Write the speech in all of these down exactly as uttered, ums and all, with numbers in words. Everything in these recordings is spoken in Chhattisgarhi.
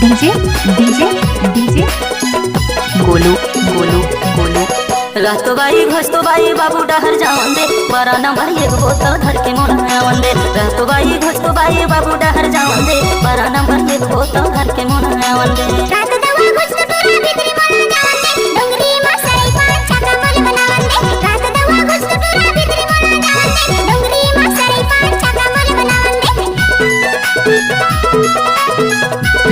DJ, DJ, DJ, Golu, Golu, Golu. रहतो बाई, घुसतो बाई, बाबू डहर जावन दे, बारह नंबर एक बोतल धर के मोला आवन दे। रहतो बाई, घुसतो बाई, बाबू डहर जावन दे, बारह नंबर एक बोतल धर के मोला आवन दे। रात दवा घुसतो तोरा भीतरी मोला जावन दे, डोंगरी मा सरई पान चाका मोल बनावन दे। रात दवा घुसतो तोरा भीतरी मोला जावन दे, डोंगरी मा सरई पान चाका मोल बनावन दे।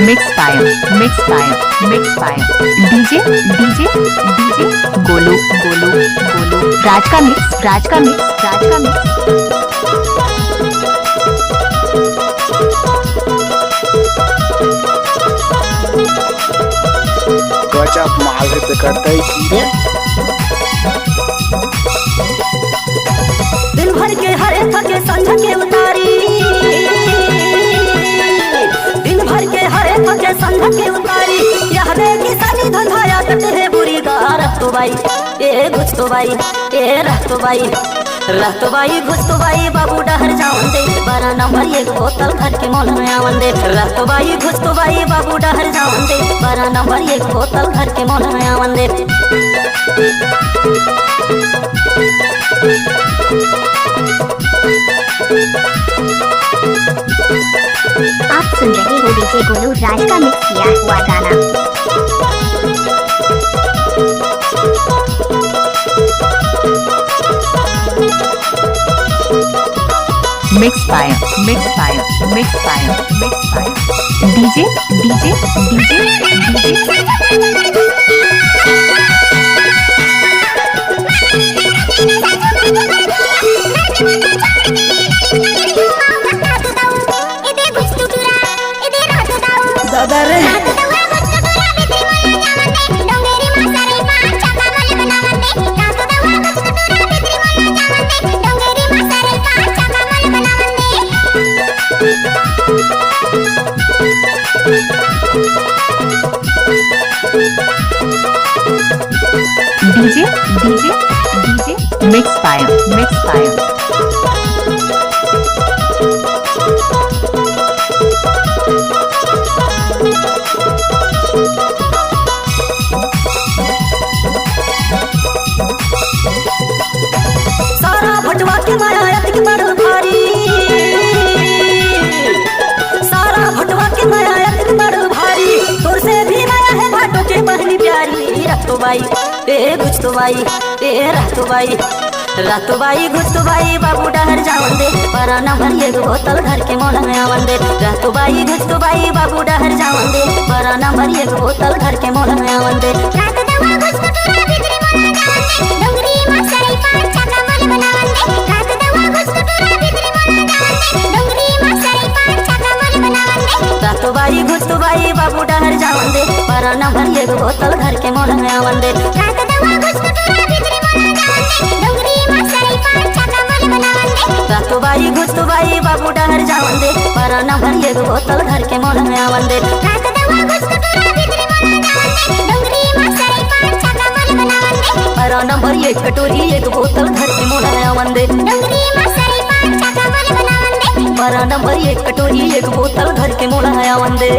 Mix by, mix by, mix by DJ, DJ, DJ, Golu, Golu, Golu. राज का mix, राज का mix, राज का mix। गजब माल है, तो करता ही की रे। दिन भर के हरे थके संझ के उतारी, दिन भर के हरे थके संझ के उतारी, यह देखी सनी धंधा या कटे है बुरी गा। रहतो बाई, ए घुसतो बाई, ए रहतो बाई, रहतो बाई, घुसतो बाई, बाबू डहर जावन दे, बारह नंबर एक बोतल धर के मोल में आवन दे। रहतो बाई, घुसतो बाई, बाबू डहर जावन दे, बारह नंबर एक बोतल धर के मोल में आवन दे। आप सुन रहे हो DJ गोलू राज का mix किया हुआ गाना। Mix by, mix by, mix by, mix by DJ, DJ, DJ, DJ। DJ, DJ, DJ, mix by, mix by। सारा भटवा के माया अतिक बड़ भारी, सारा भटवा के माया अतिक बड़ भारी, तोर से भी माया है भाटो के बहनी प्यारी। रहतो बाई, ए घुसतो बाई, ए रहतो बाई, रहतो बाई, घुसतो बाई, बाबू डहर जावन दे, बारह नंबर एक बोतल धर के मोला आवन दे। रहतो बाई, घुसतो बाई, बाबू डहर जावन दे, बारह नंबर एक बोतल धर के मोला आवन दे। रात दवा घुसतो तोरा भीतरी मोला जावन दे, डोंगरी मा सरई पान चाका मोल बनावन दे। रात दवा घुसतो तोरा भीतरी मोला जावन दे, डोंगरी मा सरई पान चाका मोल बनावन दे। रहतो बाई, घुसतो बाई, बाबू डहर जावन दे, बारह नंबर एक बोतल धर के मोला आवन दे। रात दवा घुसतो तोरा भीतरी मोला जावन दे, डोंगरी मा सरई पान चाका मोल बनावन दे। रहतो बाई, घुसतो बाई, बाबू डहर जावन दे, बारह नंबर एक बोतल धर के मोला आवन दे। रात दवा घुसतो तोरा भीतरी मोला जावन दे, डोंगरी मा सरई पान चाका मोल बनावन दे। बारह नंबर एक कटोरी एक बोतल धर के मोला आवन दे। डोंगरी मा सरई पान चाका मोल बनावन दे। बारह नंबर एक कटोरी एक बोतल धर के मोला आवन दे।